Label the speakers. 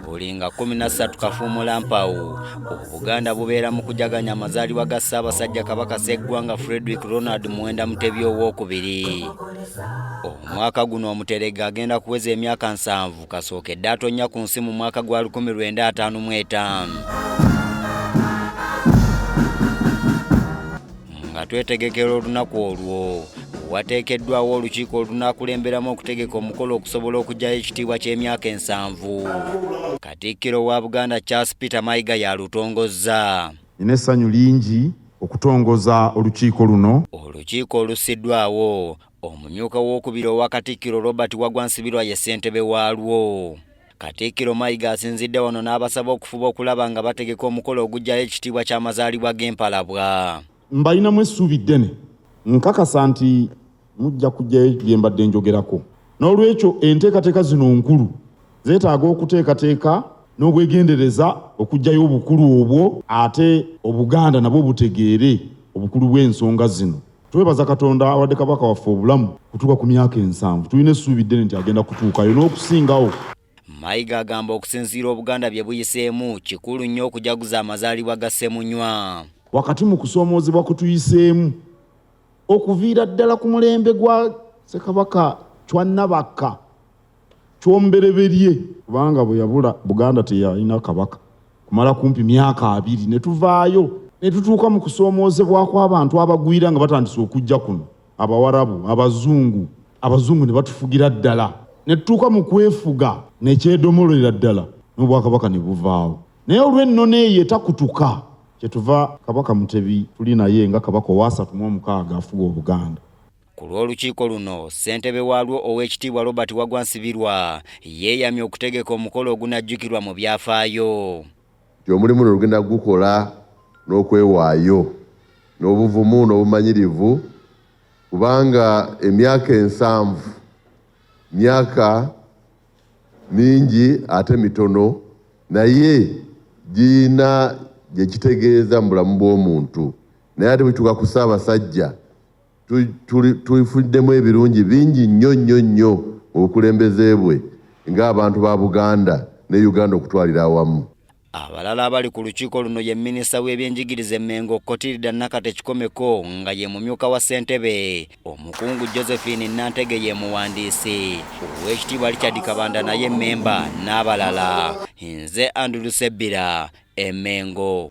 Speaker 1: Buli nga 13 Kafuumula Mpawu, Obuganda bubeera mu kujaganya amazaalibwa ga Ssaabasajja Kabaka Sseggwanga Frederick Ronald Muwenda Mutebi Owookubiri. Omwaka guno Omuteregga agenda kuweza emyaka 70 kasookedde atonnya ku nsi mu mwaka gwa 1955. Nga twetegekera olunaku olwo, wateekeddwawo olukiiko olunaakulemberamu okutegeka omukolo okusobola okuggyayo ekitiibwa ky'emyaka 70. Katikkiro wa Buganda Charles Peter Mayiga y'alutongozza.
Speaker 2: Nina essanyu lingi okutongoza olukiiko luno.
Speaker 1: Olukiiko olussiddwawo omumyuka w'okubiri owa Katikkiro Robert Wagwa Nsibirwa ye ssentebe waalwo. Katikkiro Mayiga asinzidde wano n'abasaba okufuba okulaba nga bategeka omukolo oguggyayo ekitiibwa ky'amazaalibwa g'Empalabwa.
Speaker 2: Mbalinamu essuubi ddene, nkakasa nti mujja kuggyayo bye mbadde njogerako. N'olwekyo enteekateeka zino nkulu, zeetaaga okuteekateeka n'obwegendereza okuggyayo obukulu obwo, ate Obuganda nabwo butegeere obukulu bw'ensonga zino. Twebaza Katonda awadde Kabaka waffe obulamu kutuuka ku myaka 70. Tulina essuubi ddene nti agenda kutuukayo n'okusingawo.
Speaker 1: Mayiga agamba okusinziira Obuganda bye buyiseemu kikulu nnyo okujaguza amazaalibwa ga Ssemunywa.
Speaker 2: Wakati mu kusoomoozebwa kwe tuyiseemu okuviira ddala ku mulembe gwa Ssekabaka Chwa Nabakka Kyombereberye, kubanga bwe yabula Buganda teyalina Kabaka kumala kumpi myaka 20, ne tuvaayo ne tutuuka mu kusoomoozebwa kw'abantu abagwira nga batandise okujja kuno, Abawarabu, Abazungu, Abazungu ne batufugira ddala ne tutuuka mu kwefuga ne kyedomolera ddala n'Obwakabaka ne buvaawo. Naye olw'ennono eyo etakutuka, kyetuva Kabaka Mutebi tuli naye nga Kabaka owaasatu mu omukaaga afuga Obuganda.
Speaker 1: Ku lw'olukiiko luno, ssentebe waalwo Oweekitiibwa Robert Wagwa Nsibirwa yeeyamye okutegeka omukolo ogunajjukirwa mu byafaayo.
Speaker 3: Nti omulimu guno lugenda gukola n'okwewaayo n'obuvumu n'obumanyirivu, kubanga emyaka 70 myaka mingi ate mitono, naye girina gye kitegeeza mu bulamu bw'omuntu. Naye ate bwe kituuka ku Ssaabasajja, tulifuddemu ebirungi bingi nnyo nnyo nnyo mu bukulembeze bwe ng'abantu ba Buganda ne Uganda okutwalira awamu.
Speaker 1: Abalala abali ku lukiiko luno ye minisita w'ebyenjigiriza e Mmengo Cotilda Nakate Kikomeko nga ye mumyuka wa ssentebe, omukungu Josephine Nantege ye muwandiisi, Oweekitiibwa Richard Kabanda naye mmemba n'abalala. Nze Andrew Sebbira e Mmengo.